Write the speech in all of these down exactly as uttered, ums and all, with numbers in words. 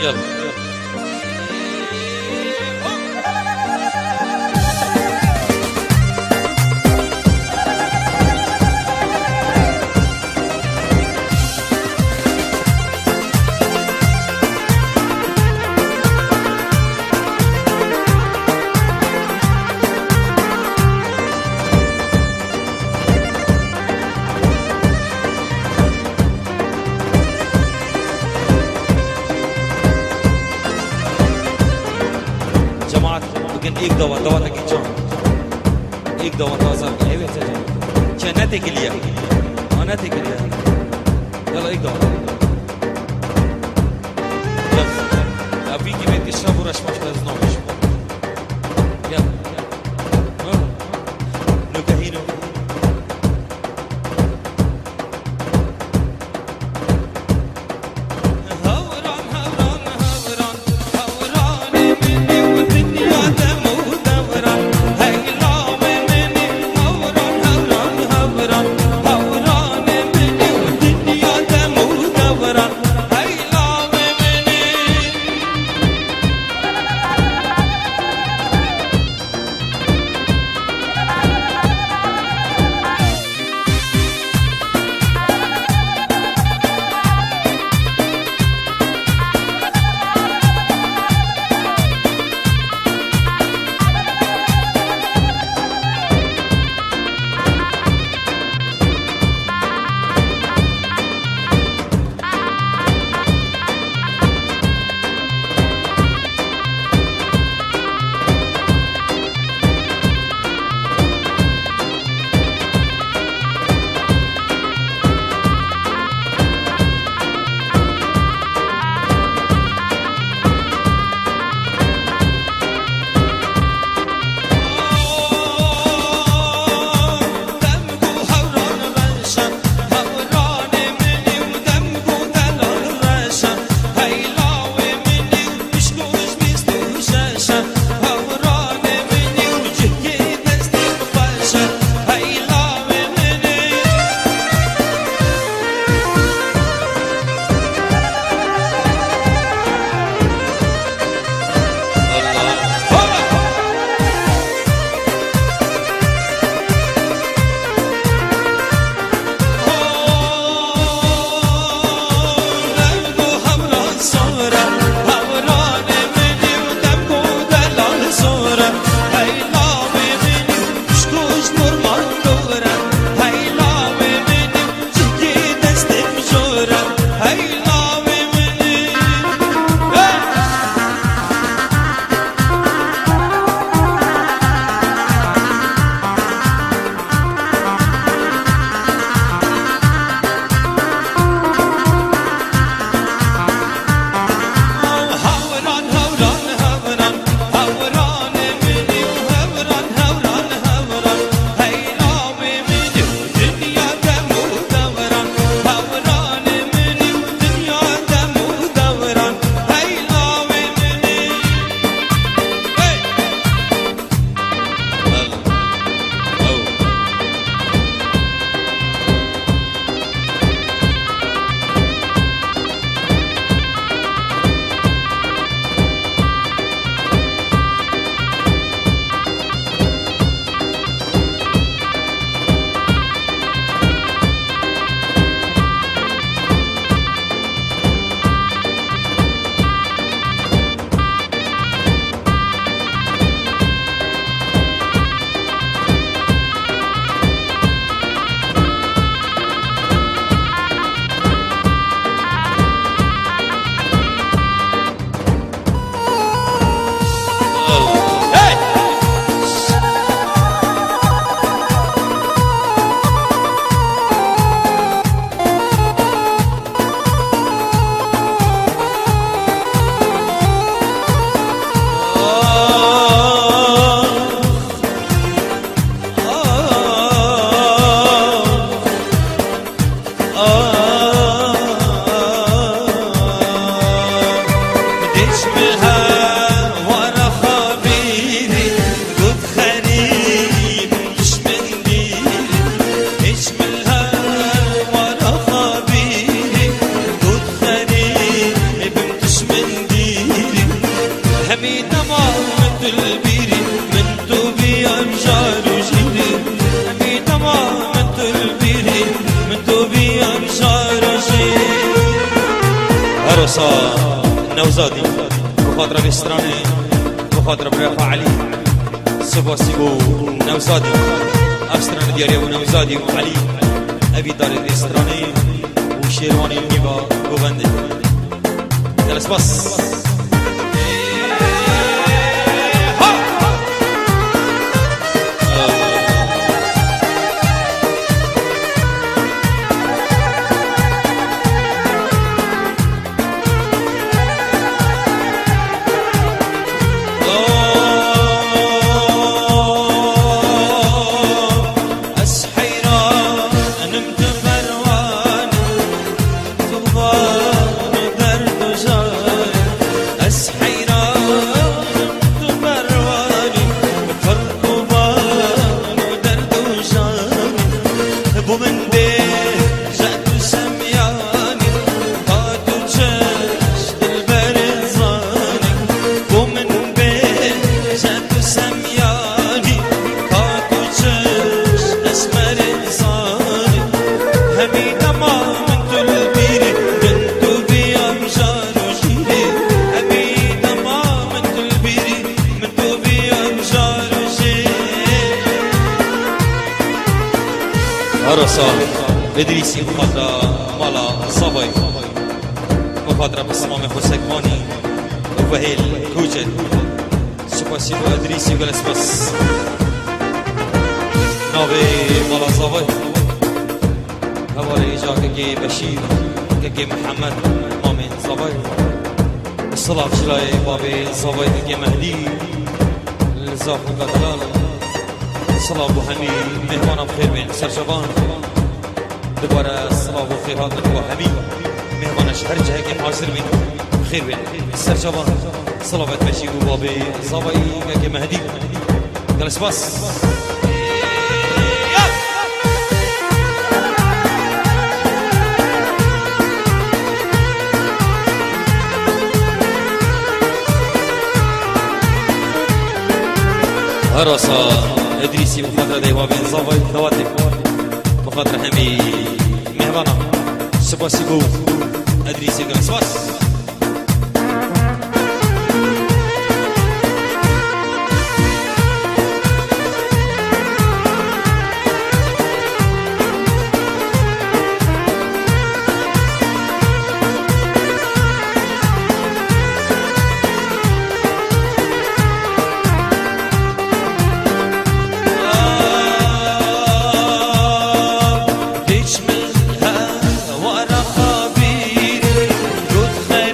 Yalla. Cemaat, bugün ilk dawa, dawa da gideceğim. İlk dawa, dawa zaten, evet, evet. Cennet ekiliyor. Cennet ekiliyor. Yalla, ilk dawa. Ya, ya, bir gibi bir şey uğraşmak lazım olmuş. Ya. Ha? Nukahino. Bîrî min tu bîya jar û jîrî, hemî dema min tu li bîrî, min tu bîya jar û jîrî. Her wisa Newzadî, bi xatira vê stranê, bi xatira birêxa Elî, spasî bo Newzadî. Ev stranê diyariya bo Newzadî û Elî, evî darê vê stranê û şêrwanê nîva govendê. Gelek spas. Ez heyran im tu merwan, tu van û derd û jar. Ez heyran im tu merwan, ferq û van û derd û jar. Bo min bêje tu semyanî, ka tu çi dilberê zanî. Bo min bêje tu semyanî, ka tu çi esmerê zanî. Hemî dema min tu li bîrî, min tu bîya jar û jîrî. Hemî dema min tu li bîrî, min tu bîya jar û jîrî. Arasa Îdrîsî bi xatira mala Zavayê. Bi xatira Pismamê xwe sekvanî û vehêl koçet. Spasî bo Îdrîsî, gelek spas. Navê mala Zavayê. Hevalê îca kekê Beşîr, kekê Mihemed, mamên Zavayê. Silav ji layê babê Zavayê kekê Mehdî, li zaf û delal. Silav bo hemî mêhvana bi xêr bên, serçavan. Dubare silav û xêrhatin bo hemî mêhvana ji her cihekê hazir bên, bi xêr bên, serçavan. Silavet beşî bo babê Zavayî kekê Mehdî. Gelek spas. Arasa Îdrîsî bi xatira dê babên Zavayî dawetê. Bi xatira hemî mêhvana. Spasî bo Îdrîsî, gelek spas. Dêç min hewara xabî, got xeyr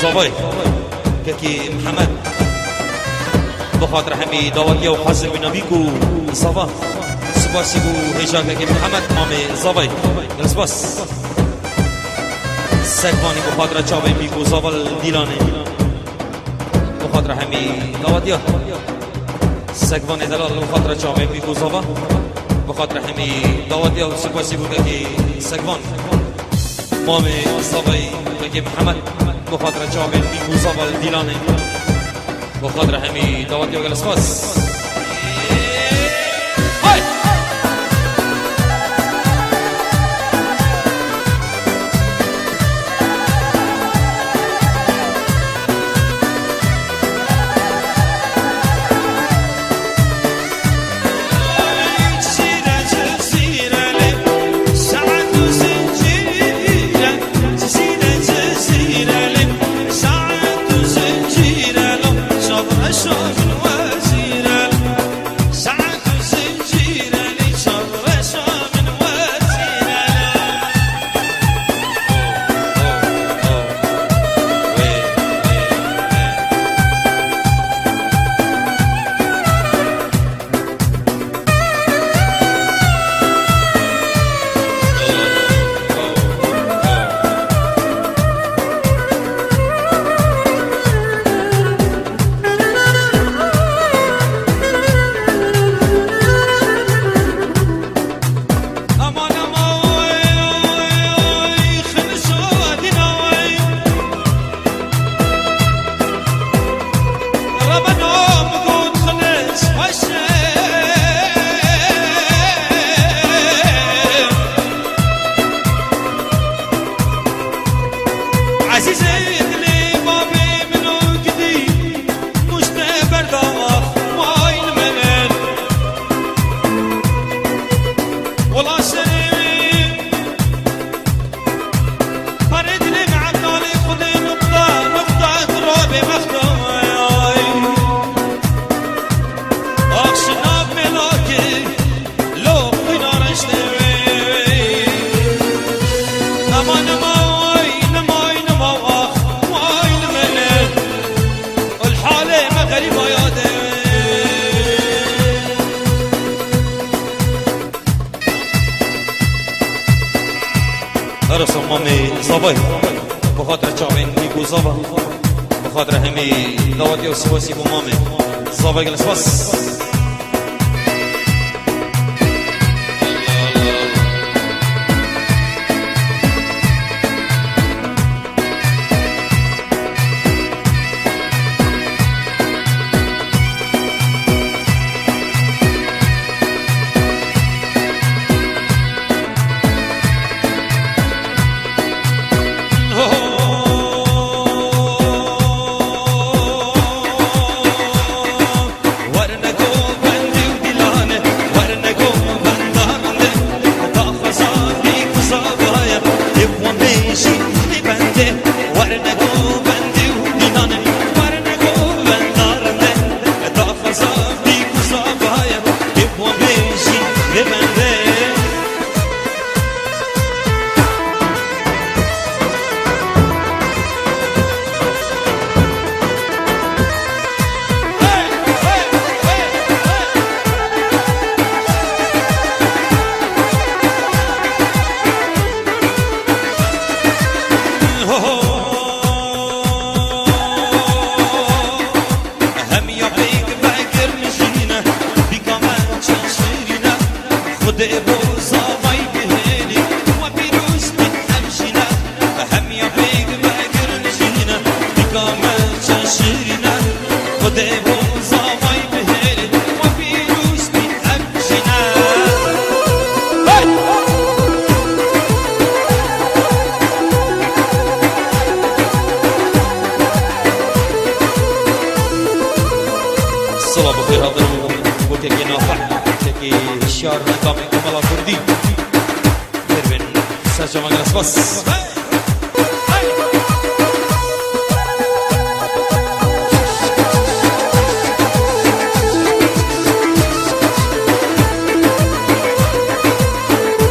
Zavay, kekî Mihemed. Bi xatira hemî dawetiya û hazir wî navî ku zava. Spasî ku hêja kekî Mihemed, mamê zavay. Gelek spas. Sekvanî bi xatira çavên wî ku zava li dîlanê. Bi xatira hemî dawetiya. Sekvanê delal, bi xatira çavên wî ku zava. Bi xatira hemî dawetiya û spasî ku kekî Sekvan. Mamê zavay, kekî Mihemed. Bi xatira çavên wî ku zava li dîlanê. Bi xatira hemî dawetiya gelek spas. Hey! Ezîzê dilê babê min û gidî, mûşte berdax may li me. Wela serê wê, perê dilê me Ebdalê Xwedê nuqta, nuqta tu rabê mextay. Ax şinab melakê, Lo xwîna reştê wê. Nema, nema, way, nema, nema, ax, way li me ne. Ol halê me xerîba yadê wê. Her Osman mamê zavay. Bi xatira çavên wî ku zava. Bi xatira hemî dawetiya û spasî ku mamê. Zavay gelek spas. Hemiya pêk vegirin jîne, dîka me çend şîrîne. Xwedê bo zavayî bihêlî, we pîroz bî em jîne. Hemiya pêk vegirin jîne, dîka me çend şîrîne. Xwedê bo zavayî bihêlî, we pîroz bî em jîne. Hey! Silav bi xêr hatin û bo kekê Nafe, kekê hişyar, endamê Komela Kurdî. Xêr bên, ser çavan gelek spas.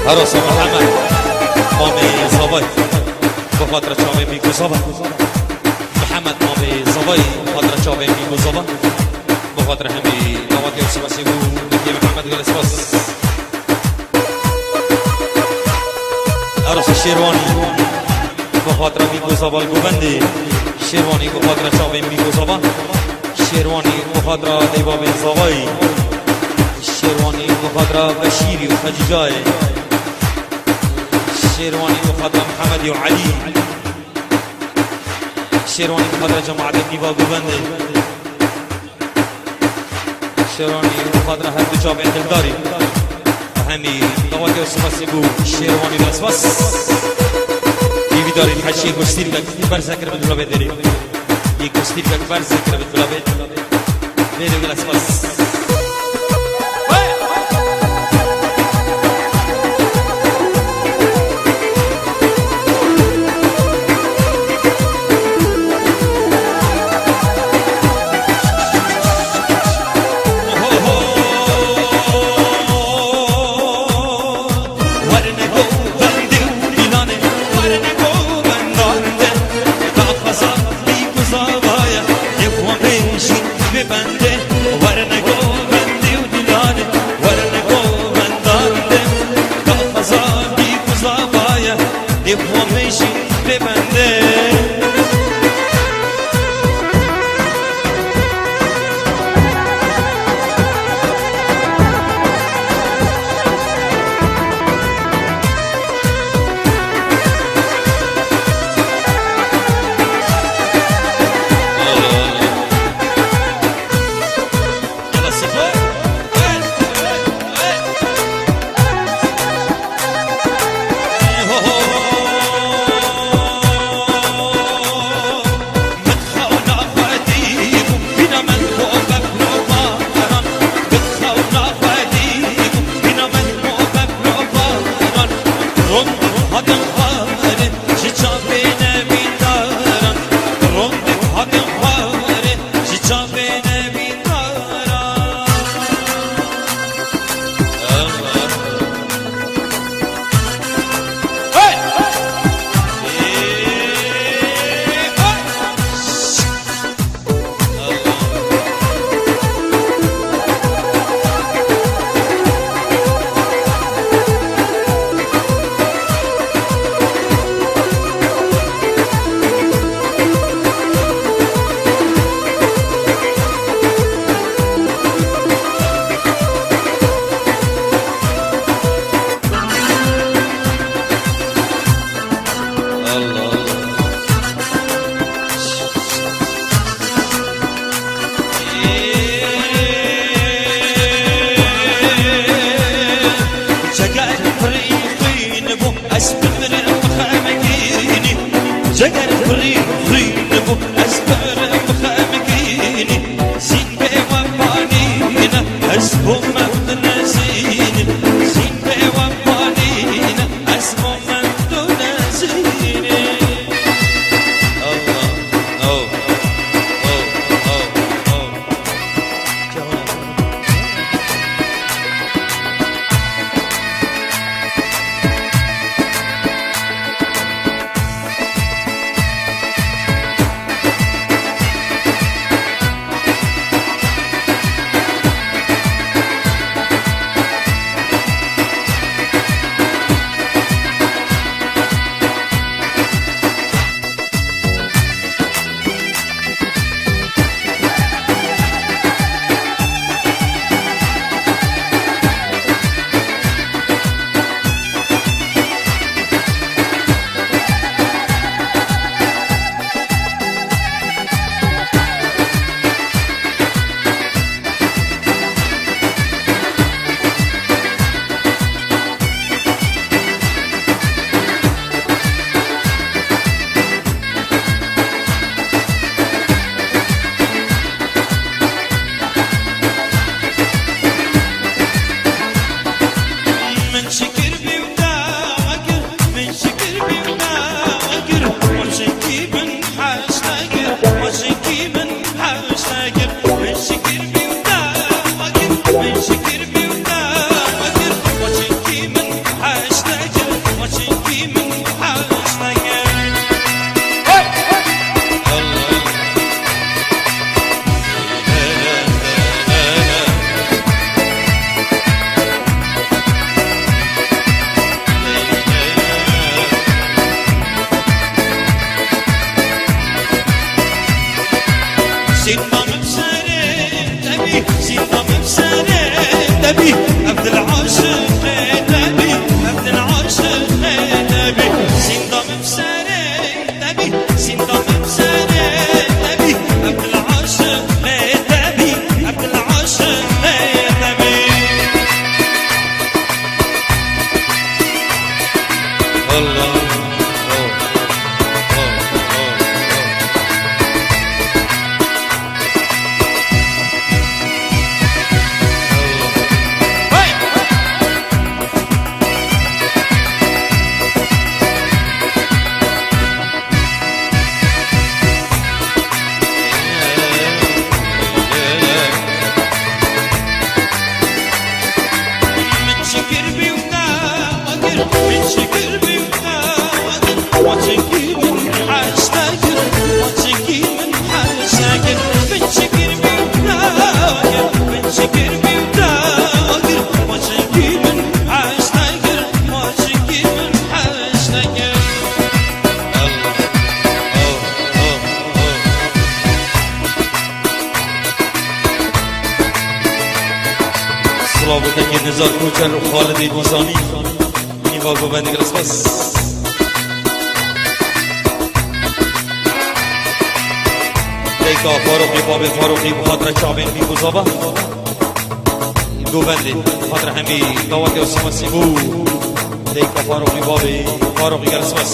Her Osman Mihemed, mamê zavay. Bi xatira çavên wî ku zava. Mehmet Mavê Zavayî, bi xatira çavên Mîko Zava. Bi xatira hemî dawetê û sipasê bû, Mehdiye Mihemed, gelek spas. Arasa Şêrwanî, bi xatira Mîko Zava li Govendê. Şêrwanî, bi xatira çavên Mîko Zava. Şêrwanî, bi xatira dêvabên Zavayî. Şêrwanî, bi xatira Beşîrî û Xecîcayê. Şêrwanî, bi xatira Mihemedî û Elî. Şêrwanî bi xatira cemaetê Nîva Govendê. Şêrwanî bi xatira her du çavên Dildarî. Hemî dawetê û sipasê bû Şêrwanî, gelek spas. Hêvîdarî her şey gustîrkek berze kir bi dulavê derê. Yê gustîrkek berze kir bi dulavê. Vêrê gelek spas. Allah. Silav bike Nizar Koçer û Xalidê Bozanî. Nîva govendê gelek spas. Leyka Faruqî, babê Faruqî, bi xatira çavên bî bozava. Govendê, bi xatira hemî dawetê Osman Sîbû. Leyka Faruqî, babê Faruqî, gelek spas.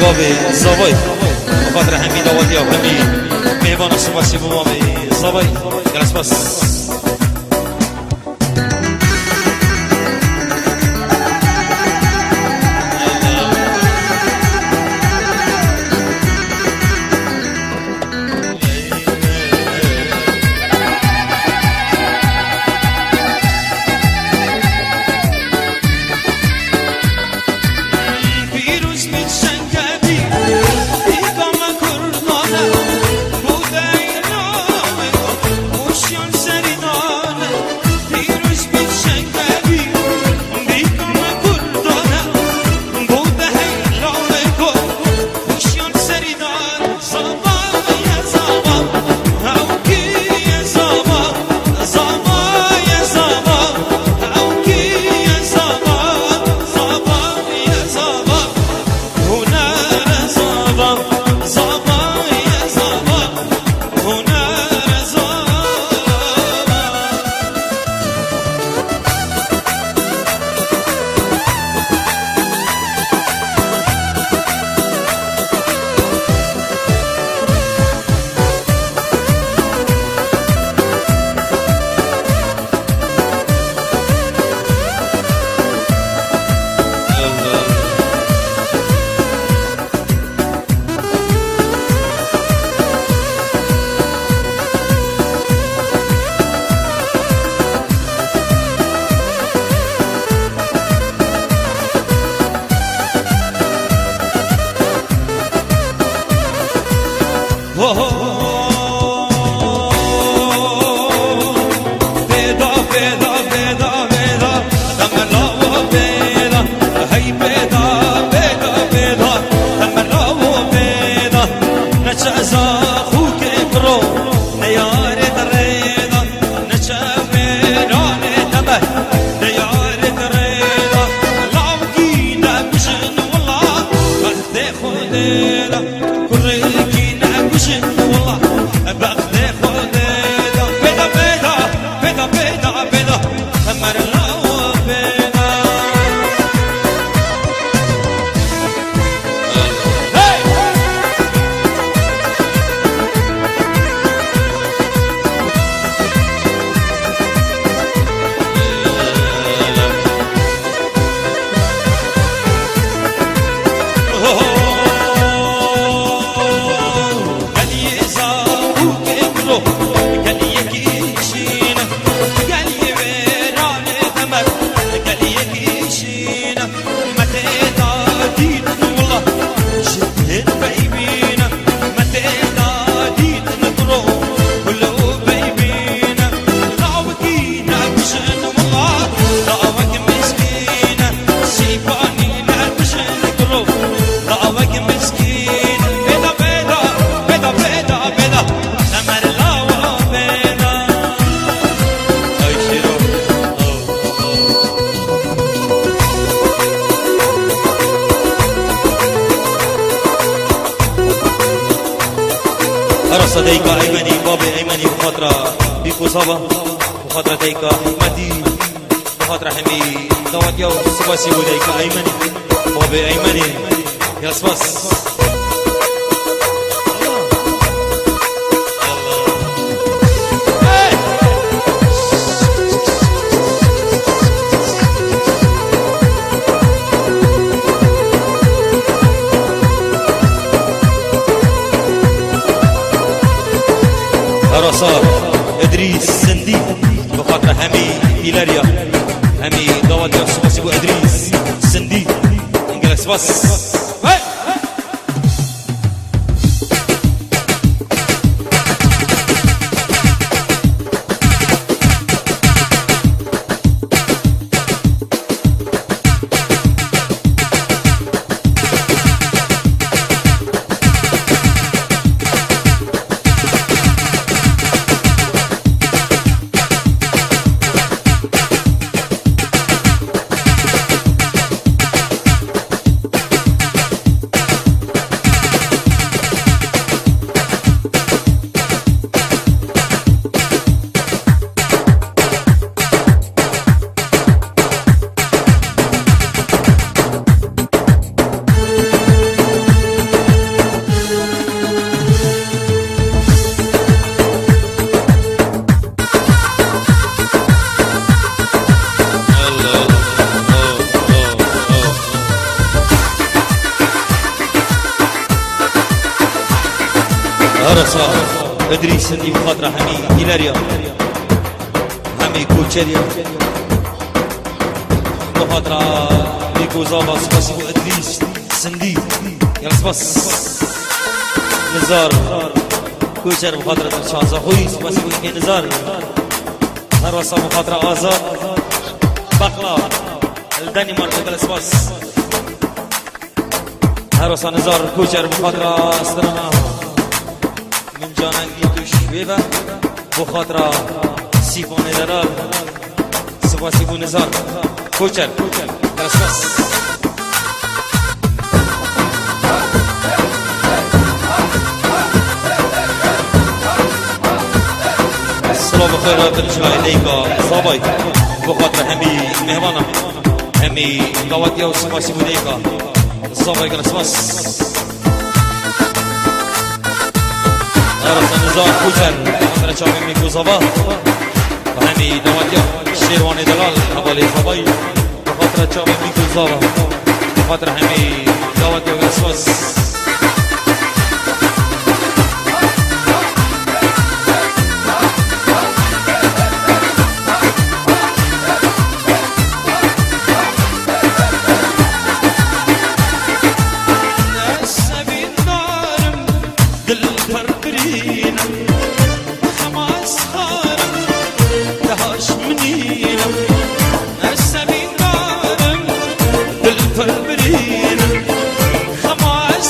Bavê zavayî, bi xatira hemî dawetiya hemî mêvana spas bo bavê zavayî. Gelek spas. Dayika Eymenî, babê Eymenî, bi xatira Bîko Zava, bi xatira dayika Hikmetî, bi xatira hemî dawetiya û spasî bo dayika Eymenî, babê Eymenî. Ya spas. Herasa Edrîs Sindî, bi xatira hemî pîleriya, hemî dawetiya spasî bo Edrîs Sindî. Gelek spas. Hey! Herasa Edrîs Sindî, bi xatira hemî pîleriya, hemî koçeriya. Bi xatira Bîko Zava, spasî bo Edrîs Sindî. Gelek spas. Nizar Koçer, bi xatira Dilşad Zaxoyî, spasî bo Nizar. Herasa bi xatira Azad Bakla, li Danîmarka, gelek spas. Herasa Nizar Koçer bi xatira strana Min Canengî Tuş wê ve, bi xatira Sîfanê Delal, spasî bo Nizar Koçer. Gelek spas. Silav bi xêr hatin ji layê dayika Zavay. Bi xatira hemî mêvanan, hemî dawetiya û spasî bo dayika Zavay, gelek spas. Herasa Nizar Koçer, bi xatira çavên Bîko Zava. Bi hemî dawetiya Şêrwanê Delal, hevalê Zavay. Bi xatira çavên Bîko Zava. Bi xatira hemî dawetiya, gelek spas. Ez sevîndarim, dilper birînim, xema ez xarim, dehaş minînim. Ez sevîndarim, dilper birînim, xema ez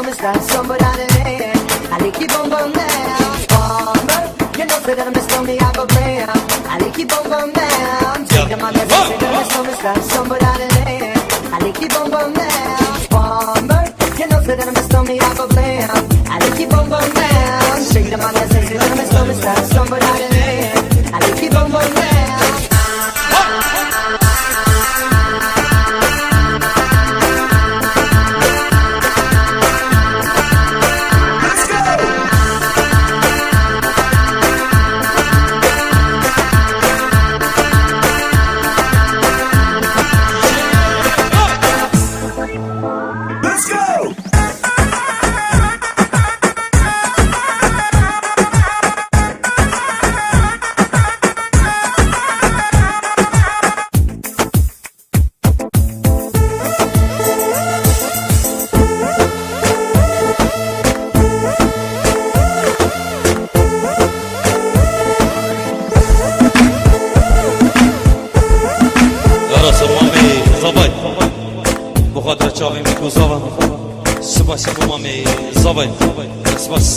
Mr. Somebody, I like you boom boom down. Bomber, you know, say that Mr. Me, I go bam. I like you boom boom down. Take the money, say that Mr. Mr. Somebody, I like you boom boom down. Bomber, you know, say that Mr. Me, I go bam. I like you boom boom down. Shake the money, say that Mr. Mr. Somebody, I like you boom boom down. Yara ser mamê zavay. Bi xatira çavên bîk û zava. Spasî bo mamê zavay. Spas.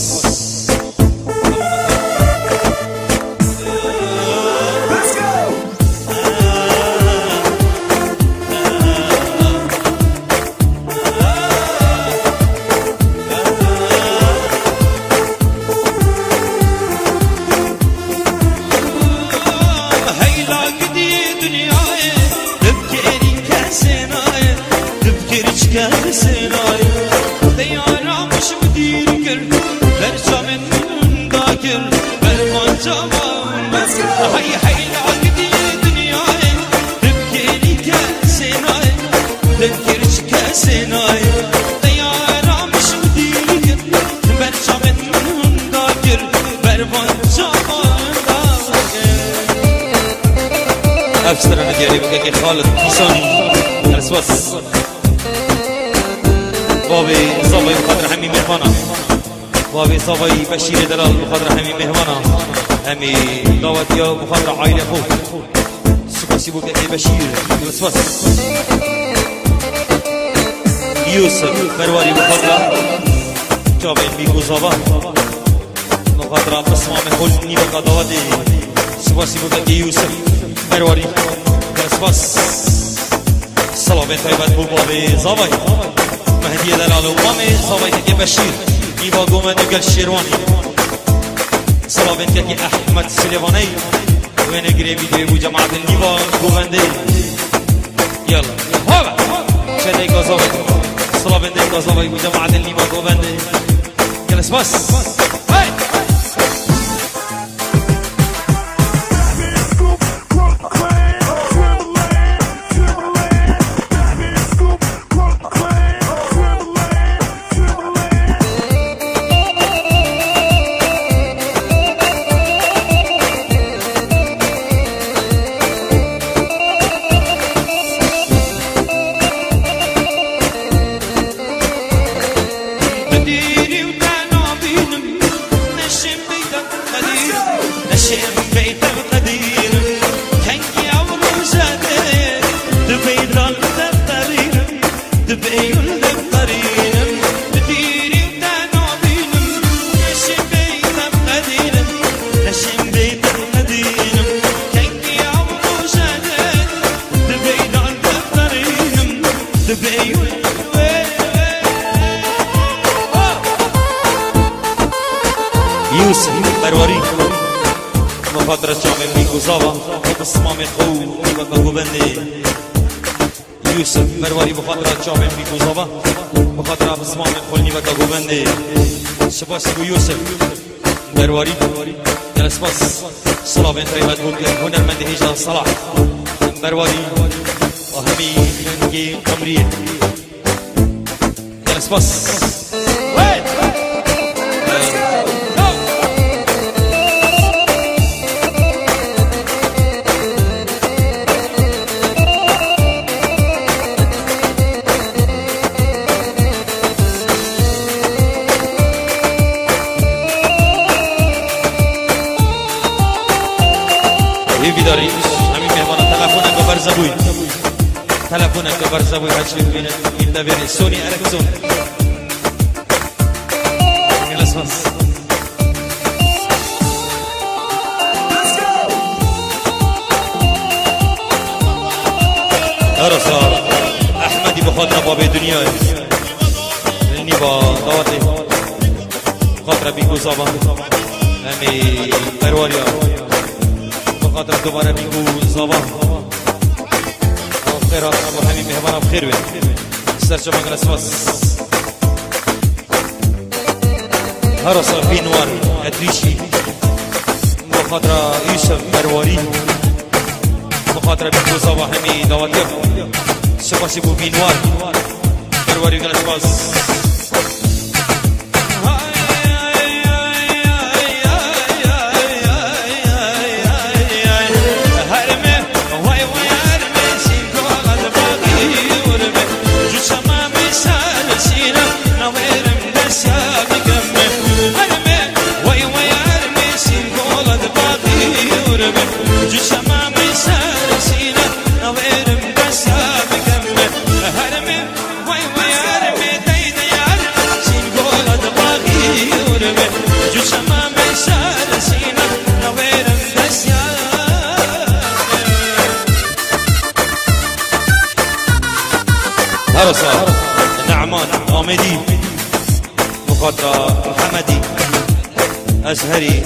Heyla gidî dinyayê, dibkêrî kesê nayê, dibkêrî çi kesê nayê. Teyara min ji min dîr kir, ber çavên min hunda kir, ber van çavan. Hey, heyla gidî dinyayê, dibkêrî kesê nayê, dibkêrî çi kesê nayê. Teyara min ji min dîr kir, ber çavên min hunda kir, ber van çavan. Ev strana diyarî bike ki Xalid Hîsan. Erspas. Bavê zavayê bi xatir hemî mêhvana. Bavê zavayê Beşîrê Delal bi xatir hemî mêhvana. Hemî dawetiya bi xatir aîlê xwe. Spasî bo kekê Beşîr. Spas. Yusuf Merwarî bi xatira çavên bîk û zava. Bi xatira pismamê xwe nîveka dawetê. Spasî bo kekê Yusuf Merwarî. Spas. Silavên taybet bo bavê zavay. Mehdiyê Delal û mamê zavay kekê Beşîr. Nîva Govend û gel Şêrwanî. Silavên kekê Ehmed Silêvaney. Wêne girê vîdyoyê bo cemaetên Nîva Govendê. Yalla. Hava. Çeteyê Gazavay. Silavên dê Gazavay bo cemaetên Nîva Govendê. Gel spas. Hey! Bi dîrî û te nabînim, neşêm beytem qedîrim, neşêm beytem qedîrim. Kengî ew roje dê, dibê dal te qerînim. Dibê gul de qerînim, bi dîrî te nabînim. Neşêm beytem qedînim, neşêm beytem qedînim. Kengî ew roje de, dibê dal de qerînim, dibê gul wê. Yusuf Merwarî, bi xatira çavên bîk û zava, bi simamê xwe û nîveka govendê. Yusuf Merwarî bi xatira çavên bîk û zava, bi xatira pismamên xwe nîveka govendê. Spasî bo Yusuf Merwarî. Gel spas. Silavên taybet bo hunermendê hêja Salah Merwarî. Ahmî Xengê Qemriyê. Gel spas. Hêvîdarî, hemî mêvana telefoneke berze bûy. Telefoneke berze bûy, her çi bibîne, îndevêne Sony Ericsson. Herasa Ehmedî bi xatira babê dinyayê. Nîva dawetê. Xatira bîk û zava. Hemî perwariya. Bi xatira dubare bîk û zava. Xêra, hemî mêhvana bi xêr wê. Ser çava gelek spas. Herasa Bînwar Edrîşî, bi xatira Yusuf Merwarî, bi xatira bîk û zava hemî dawetiya. Spasî bo Bînwar Merwarî, gelek spas. Herasa Ne'man Amedî, bi xatira Hemedî Ezherî,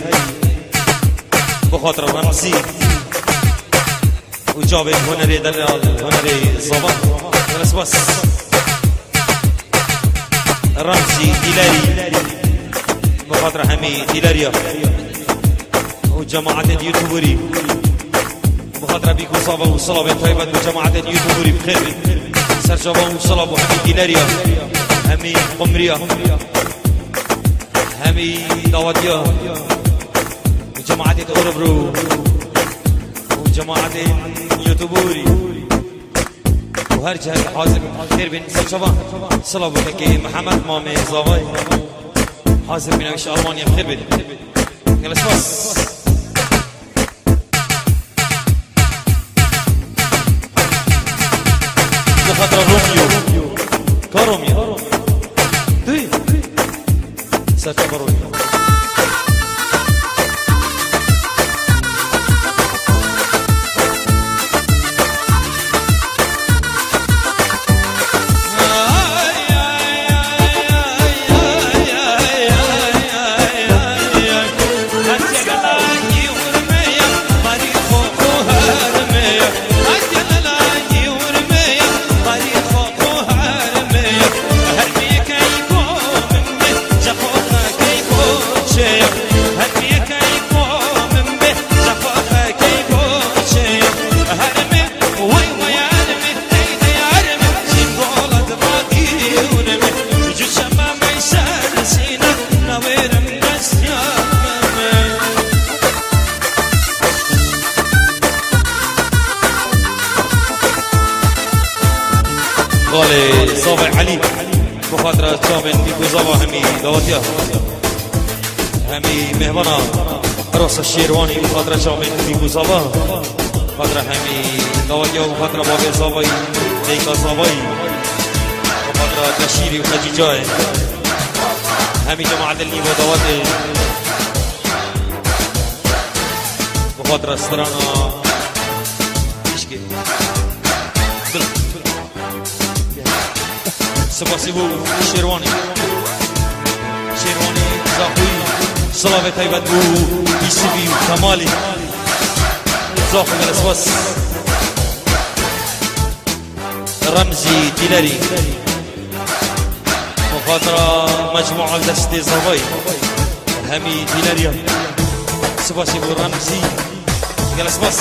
bi xatira Remzî û çavên hunerê delal, hunerê zava. Gelek spas. Remzî Dîlerî, bi xatira hemî Dîleriya û cemaetê di YouTuberî. Bi xatira bîk û zava û silavên taybet bo cemaetê di YouTuberî bi xêr bin. Ser çava û silav bo hemî Dîleriya, hemî Qumriya, hemî dawetiya û cemaetê di Orebro û cemaetê YouTuberî. û her cihekî hazir bin, xêr bin, ser çava. Silav bo kekê Mihemed, mamê zavayê. Hazir bin, ew ji Almanya xêr bin. Gelek spas. Bi xatira Romeo. Ka Romeo? Tê. Ser çava Romeo. Xalê Zavê Elî, bi xatira çavên bîk û zava hemî dawetiya. Hemî mêhvana Herasa Şêrwanî, bi xatira çavên bîk û zava. Bi xatira hemî dawetiya û bi xatira bavê zavayî, dayika zavayî. Bi xatira Beşîrî û Xecîcayê. Hemî cemaetê li nîva dawetê. Bi xatira strana pişkê. Spasî bo Şêrwanî. Şêrwanî Zaxoyî. Silavê taybet bo Yûsifî û Kemalî. Zaxo gelek spas. Remzî Dîlerî. Bi xatira mecmûa destê zavayî. Hemî Dîleriya. Spasî bo Remzî. Gelek spas.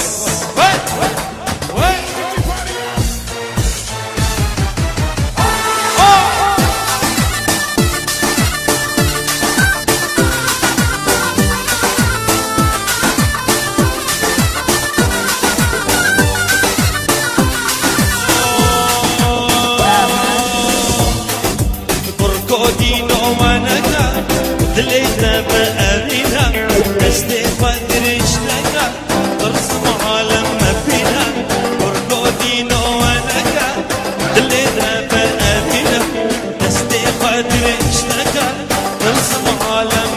Kurko dîno weneka, dilê te bi evîna, destê xwe dirêj neka, tirsim alem mebîna. Kurko dîno weneka, dilê te bi evîna, destê xwe dirêj neka, tirsim alem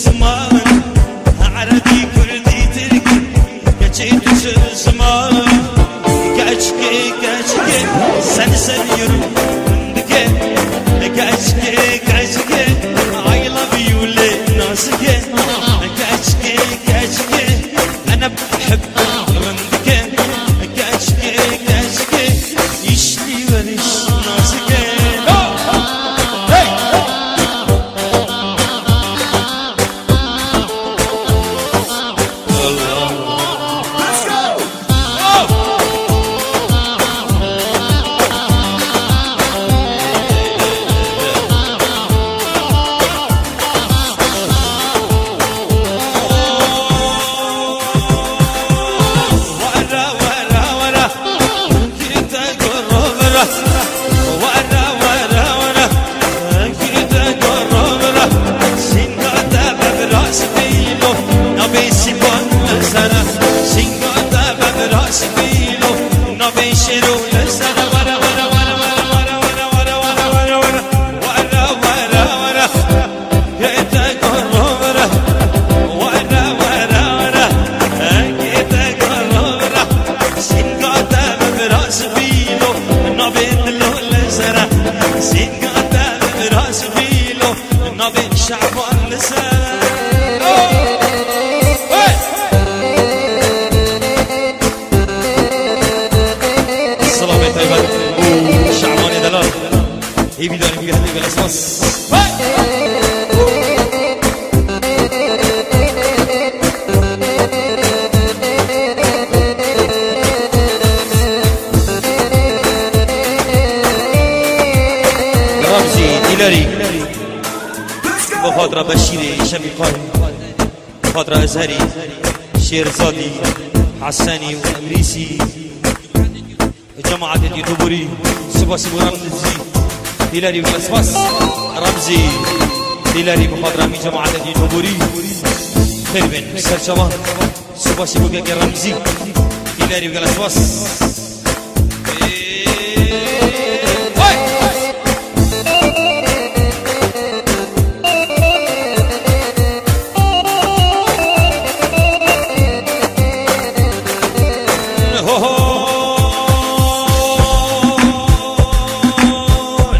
Ziman, erebî, kurdî, tirkî, keçê tu çi ziman? Keçkê, keçkê, sen sen yürü dike. Keçkê, keçkê, I love you lê nazike. Keçkê, keçkê, ene hep rindike. Keçkê, keçkê, işli veriş nazike. Hey! Navê Şaban li ser. Hey! Silavê taybet bo Şabanê delal. Hêvîdarî bû gelek gelek spas. Hey! Ramzî Dîlerî. Bi xatra Beşîrê Şemîqayî, bi xatra Ezherî, Şêrzadî, Hesenî û Îdrîsî, cemaetê Dîtoborî, spasî bo Remzî Dîlerî û gelek spas. Remzî Dîlerî bi xatra mî cemaetê Dîtoborî. Xêr bên, serçavan. Spasî bo kekê Remzî Dîlerî û gelek spas.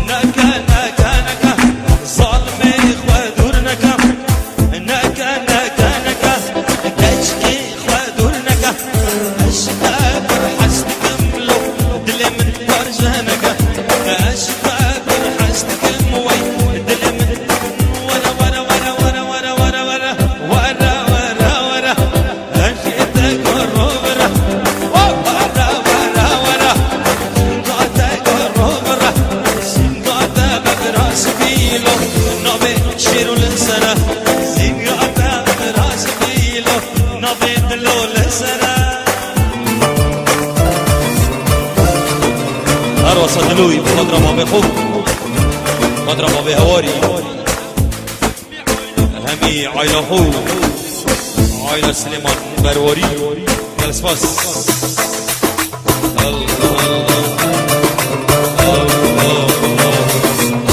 Neke, neke, neke, zalimê xwe dûr neke. Neke, neke, neke, keçkê xwe dûr neke. Ez ji te pir hez dikim lo, dilê min kar ji neke. Ez ji te pir hez dikim wey, dilê min. Were, were, were, were, were, were, were. Were, were, were. Her şey te koro bira. Were, were, were. Ga te koro bira. Sînga te bira sibîlo. Navê şêro li sere. Sînga te bira sibîlo. Navê dilo li sere. Her wasa diloyî, xatra mavê xwe, xatra mavê hewarî. Hemî aîla xwe, aîla Silêman Berwarî. Gel spas. Allah, Allah. Allah, Allah.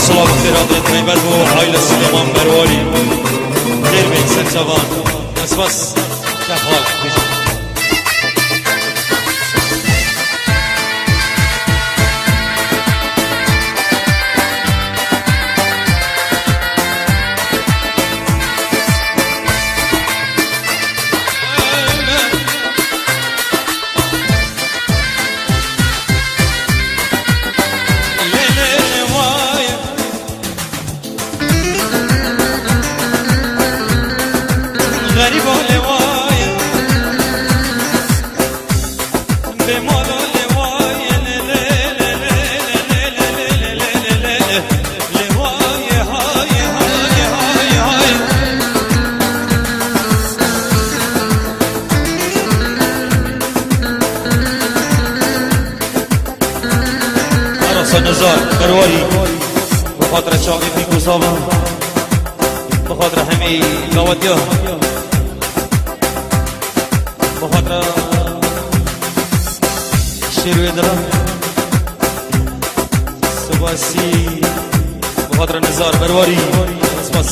Silav û xêratê taybet bo aîla Silêman Berwarî. Xêr bên serçavan. Gel spas. Kef xal. Xerîbo lê waye. Bê mala lê waye, lê, lê, lê waye, haye, haye, haye, haye. Arasa Nizar Berwarî, bi xatira çavê Fîkû Sava, bi xatira hemî gawetiya, bi xatira şêrê dila, spasî, bi xatira Nizar Berwarî, spas.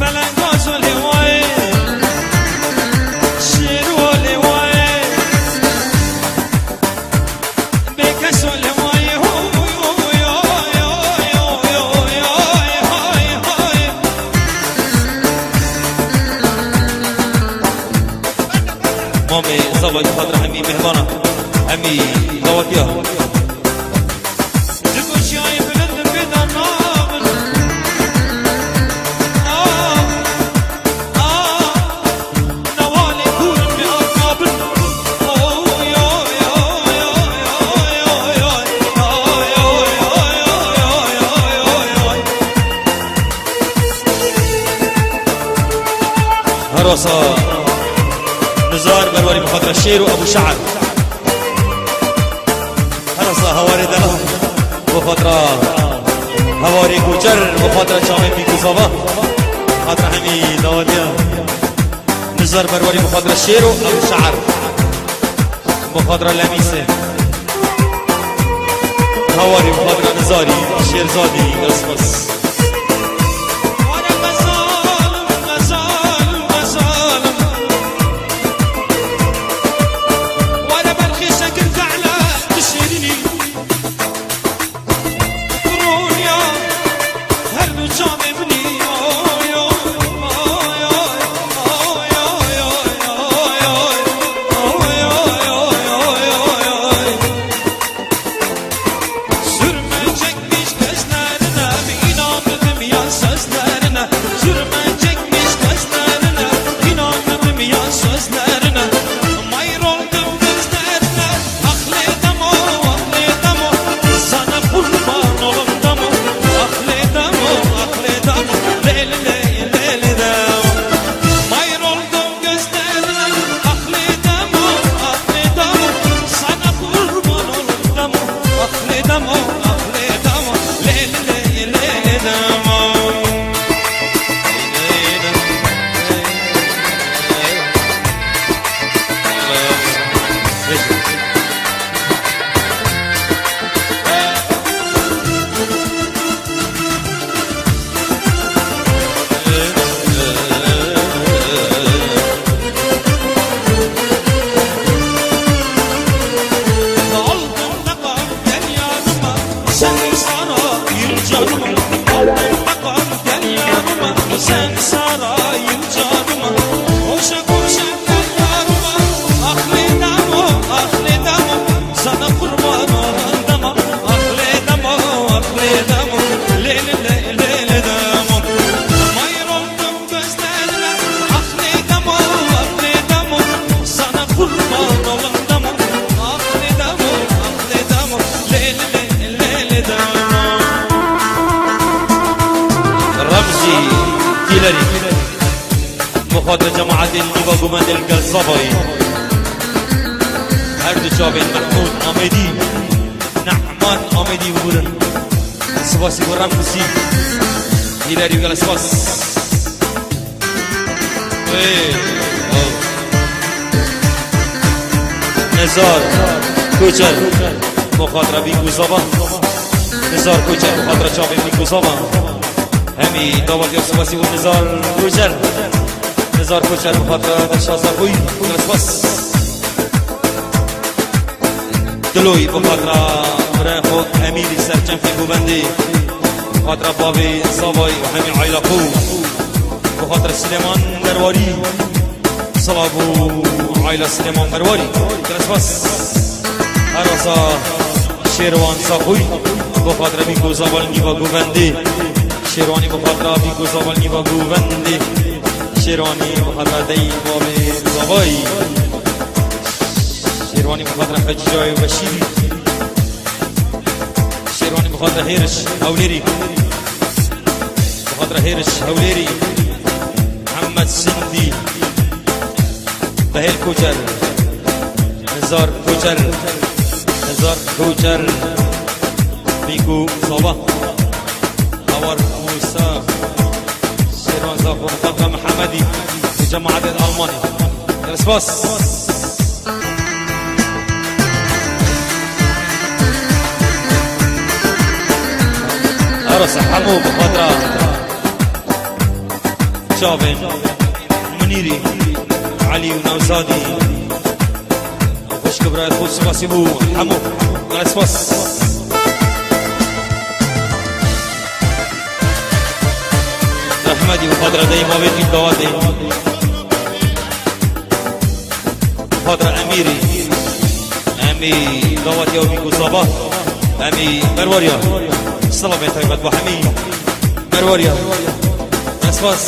Belengaz û lêwayê, şêr û lêwayê, bêkes û lêwayê, ho, ho, ho, ho, ho, ho, ho, ho, ho, ho, ho. Mamê Zavayî xatir hemî mehmana, hemî dawetiya. Ji goşiyayê bilind bêda nabin. Ah, ah, newalê kûr bi akabin. Oy, oy, oy. Herasa Nizar Berwarî bi xatira Şêr û Ebû Şe'er. Herasa Hewarê Delal bi xatira Hewarê Koçer, bi xatira çavên Bîk û Zava, xatira hemî dawetiya. Nizar Berwarî bi xatira Şêr û Ebû Şe'er. Bi xatira Lemîsê. Hewarî bi xatira Nizarî, Şêrzadî, Espas. Were xêşe kir kehla tu şêrînî. Rûya her du çavê min î, oy, oy, oy. Sürmeyecekmiş gözlerine, inandım ya sözlerine. Sürmeyecekmiş gözlerine, inandım ya sözlerine. Mayır oldum gözlerine. Ah lê demo, ah lê demo, sana kurban olum demo. Ah lê demo, ah lê demo, lê lê lê lê lê demo. Mayır oldum gözlerine, ah lê demo, ah lê demo, sana kurban olum demo. Ah lê demo, ah lê demo, lê lê lê lê demo. Aldım takam gel yanıma, sen sarayım canıma. Aldım takam gel yanıma, sen sarayım canıma. Koşa koşa gel yanıma, ah lê demo, ah lê demo. Sana kurban olan demo, ah lê demo, ah lê demo. Lê lê lê lê lê demo. Mayır oldum gözlerine, ah lê demo, ah lê demo. Sana kurban olan demo, ah lê demo, ah lê demo. Lê lê lê lê lê demo. Remzî Tîlerî. Bi xatir cemaetên Nîva Govendê li gel Zavayî. Her du çavên Mehmûd Amêdî, Nehman Amêdî bibirin. Spasî bo Remzî Tîlerî, gelek spas. Ê, oh. Nizar Koçer, bi xatira Bîk û Zava. Nizar Koçer, bi xatira çavên Bîk û Zava. Hemî dawetiya spasî bo Nizar Koçer. Nizar Koçer, bi xatira Dilşad Zaxoyî. Gelek spas. Diloy, bi xatira birayê xwe Emîrî Serçemfê Govendê, bi xatira bavê Zavayî û hemî aîla xwe, bi xatira Silêman Merwarî, silav bo aîla Silêman Merwarî. Gelek spas. Herasa Şêrwan Saxoyî, bi xatira Bîk û Zava li Nîva Govendê. Şêrwanî, bi xatira Bîk û Zava li Nîva Govendê. Şêrwanî, bi xatira deyî bavê Zavayî. Şêrwanî, bi xatira Xecîcayê Beşîrî. Şêrwanî, bi xatira Hêriş Hewlêrî. Bi xatira Hêriş Hewlêrî. Mihemed Sindî. Behêl Koçer. Nizar Koçer. Nizar Koçer. Bîk û Zava. Hawar Musa. Şêrwan Zaxo, Xatra Mihemedî, cemaetê Almanî. Gelek spas. Arasa hemû bi xatra çavên Munîrî, Elî û Newzadî. Xwişk û birayê xwe spasî bo hemû. Gelek spas. Rehmetî bi xatira deyî mavêtî dawatê. Xatira Emîrî. Emî dawatî ew bî ku zava. Emî Merwariya. Silavên taybet bo hemî Merwariya. Espas.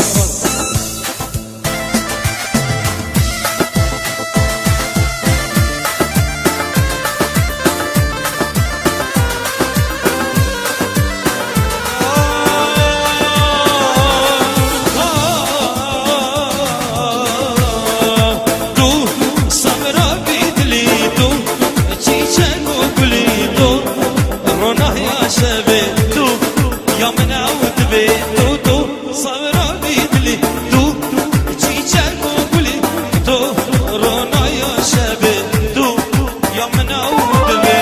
Tu, sabra bî dilî tu, çîçek û gulî tu, ronahya şevê tu, ya min ew divê tu, tu. Sabra bî dilî tu, çîçek û gulî tu, ronaya şevê tu, ya min ew divê.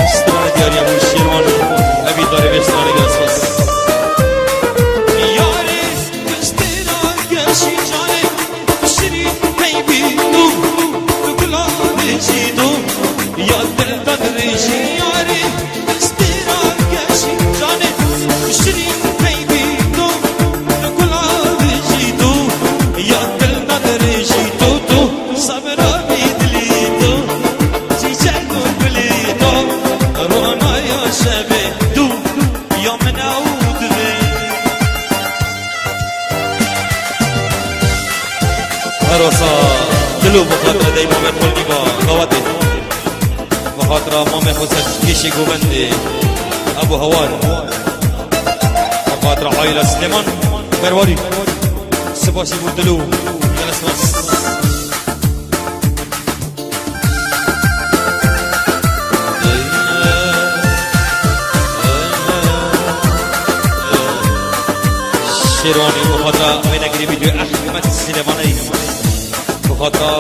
Estra diyariya bu Şêrwan, evî darê vê stranê gelek spas. Yarê Destê ra geşî canê, şirîn peybî tu, tu gula dêjî tu, ya dil da dirêjî yarê. Destê ra geşî canê, şirîn peybî tu, tu gula dêjî tu, ya dil da dirêjî tu, tu. Sabra bî dilî tu, çîçek û gulî tu, ronaya şevê tu, ya min ew divê. Her wisa dilo bi xatira dey Mamed Xulnî ba dawetê. Bi xatira mamê xwe serkêşê govendê Ebû Hewar. Bi xatira aîla Silêman Merwarî. Spasî bo dilo. Gelek spas. Şêrwanî, bi xatira wênegirê vîdyoyê Ehmed Silêmanî, bi xatira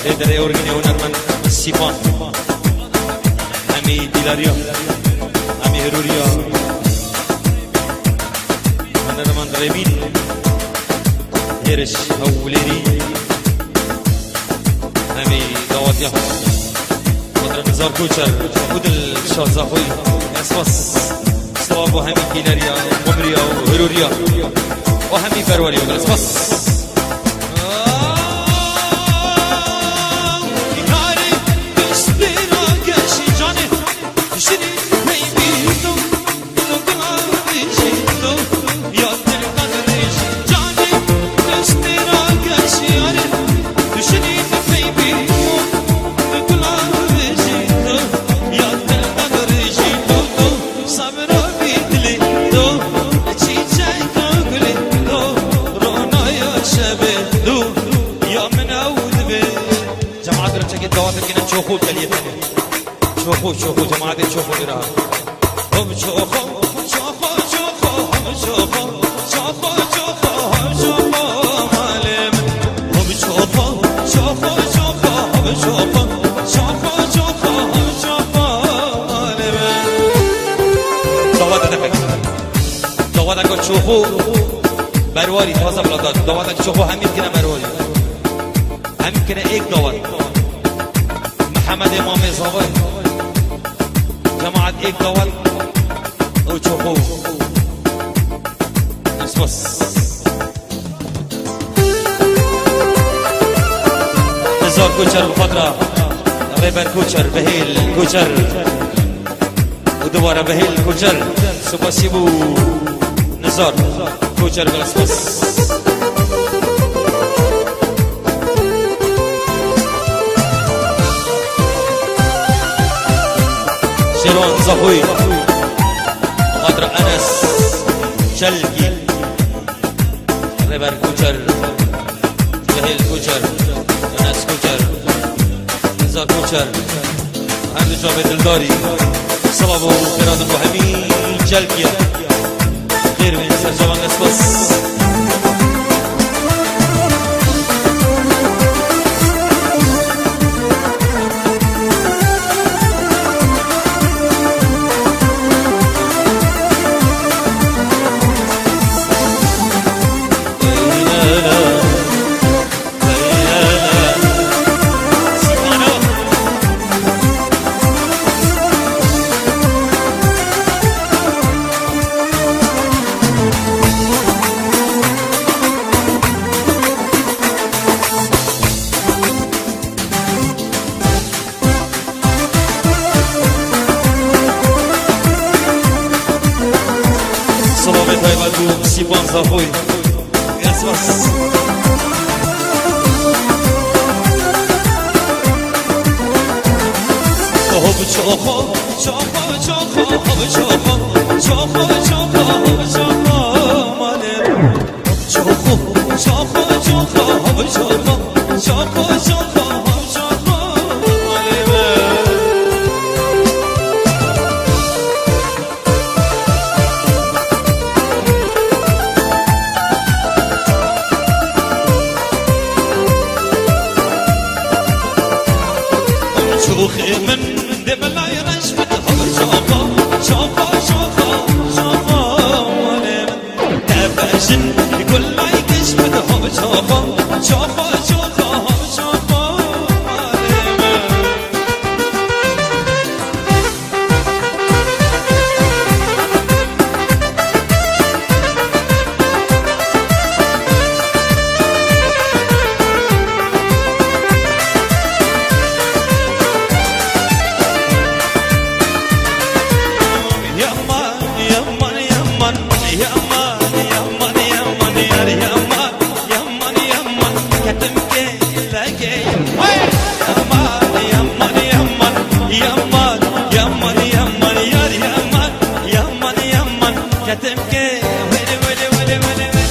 lêderê orgînê hunermend Sîpan, hemî dîlariya, hemî hirûriya, hunermend Remîn, Hêriş Hewlêrî. Hemî dawetiya xwe. Xatir Nizar Koçer û Dilşad Zaxoyî. Espas. Silav bo hemî kîleriya, xumriya û hirûriya. Û hemî perweriya. Espas. Yarê destê ra geşî canê, şirîn peybî tu. Cemaat, gerçekten davet edin, çoxu geliyetini. Çoxu, çoxu, cemaatê çoxu lira. Hop çoxu, çoxu, çoxu, hop çoxu, çoxu, çoxu, hop çoxu, malê min. Hop çoxu, çoxu, çoxu, hop çoxu, çoxu, çoxu, hop çoxu, malê min. Dawet edin. Dawet edin çoxu. Merwarî, taze bilata. Dawet edin çoxu hemî kine Merwarî. Em kine êk dawet. Mihemedê Mamê Zavay. Cemaat êk dawet. Ew çoxo. Espas. Nizar Koçer bi xatira Rêber Koçer, Behêl Koçer. Û dubare Behêl Koçer, spasî bo Nizar Koçer, gelek spas. Şêrwan Zaxoyî, xatira Enes Çelkî. Rêber Koçer, Cehîl Koçer, Enes Koçer, Reza Koçer, her du çavê dildarî, silav û xêra din bo hemî celkî ye. Xêr bên ser çavan, spas. Silavê taybet û Sîpan Zaxoyî. Esas. Hop çoxo, çoxo, çoxo, hop çoxo, çoxo, çoxo, hop çoxo, malê. Çoxo, çoxo, çoxo, hop çoxo, çoxo, çoxo, hop çoxo, malê. Çoxê min dê min lay reş bit, hop çoxo, çoxo, çoxo, çoxo, malê min. Tebejin gul lay geş bit, hop çoxo, çoxo, çoxo, hop çoxo, malê min. Yaman, yaman, yaman, yaman, yaman, yar yaman. Yaman, yaman, ketim kêlekê. Hey! Yaman, yaman, yaman, yaman, yaman, yaman, yar yaman. Yaman, yaman, ketim kê. Wele, wele, wele, wele, wele.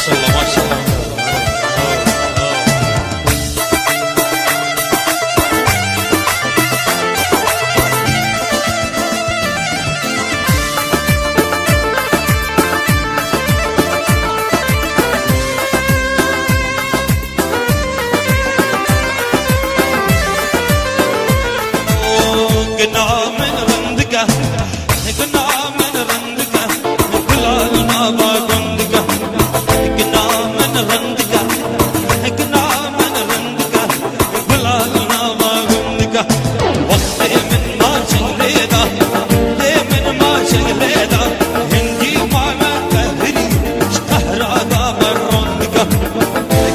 Maşallah, maşallah. Gina min rindike, gina min rindike, gula li nava gundike. Gina min rindike, gina min rindike, gula li nava gundike. Wextê min ma çeng lê da, lê min ma çeng lê da. Hindî ma me qehirî, ji qehra da ber rindike.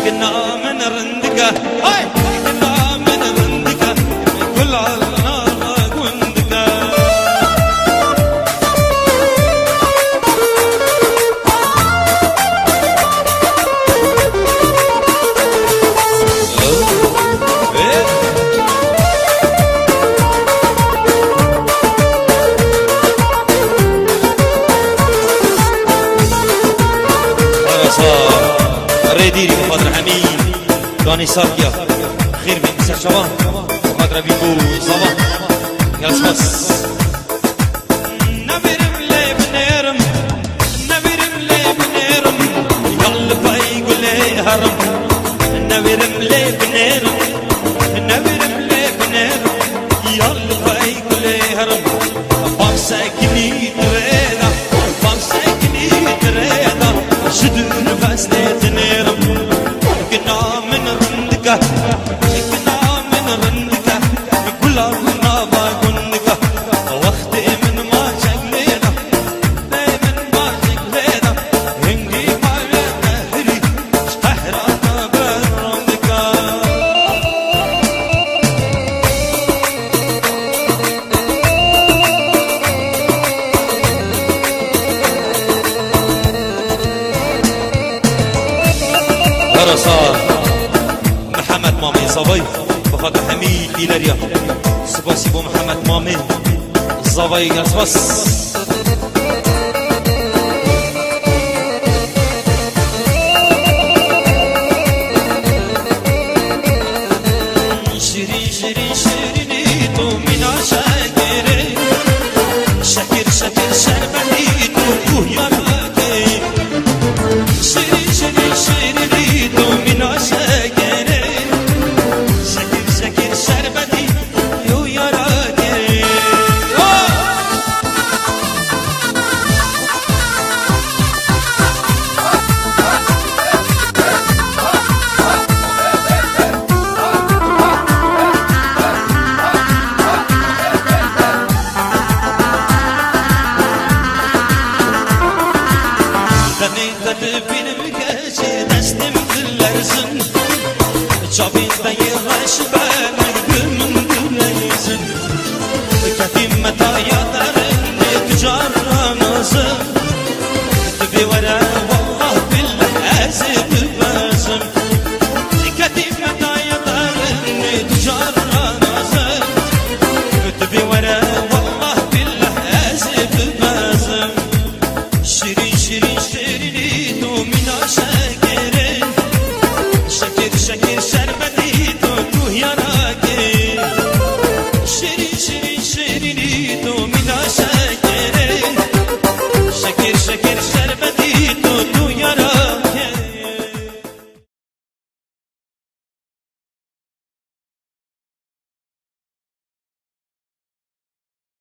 Gina min rindike, hey! Gina min rindike, gula li nava gundike. Arasa, rêdîrî bi xatir hemî. Ganî Sakiya, xêr bîn ser çavan, bi xatir bîn bo zava. Gel spas. Nebirim lê binêrim, nebirim lê binêrim, ya li pey gulê herim. Nebirim lê binêrim, nebirim lê binêrim, ya li pey gulê herim. Bam sekinî dirê de, bam sekinî dirê de, ji dûr vestê dinêrim. Gina min rindike, gina min rindike, gula nava gundike. Wextê min ma çeng lê de, lê min ma çeng lê de, hingî ma wê qehirî, ji qehra te ber rindike. Herasa Mihemed Mamê Zavayî, bi xatir hemî dîleriya. Spasî bo Mihemed Mamê Zavayî, gel spas. Şirîn, şirîn, şirînî tu mîna şekirê. Şekir, şekir, şerbetî tu kuhiya rakê. Şirîn, şirîn, şirînî tu mîna şekirê. Şekir, şekir, şerbetî tu ya rakê. Oh! Tenê te dibînim keçê, destê min dilerzin.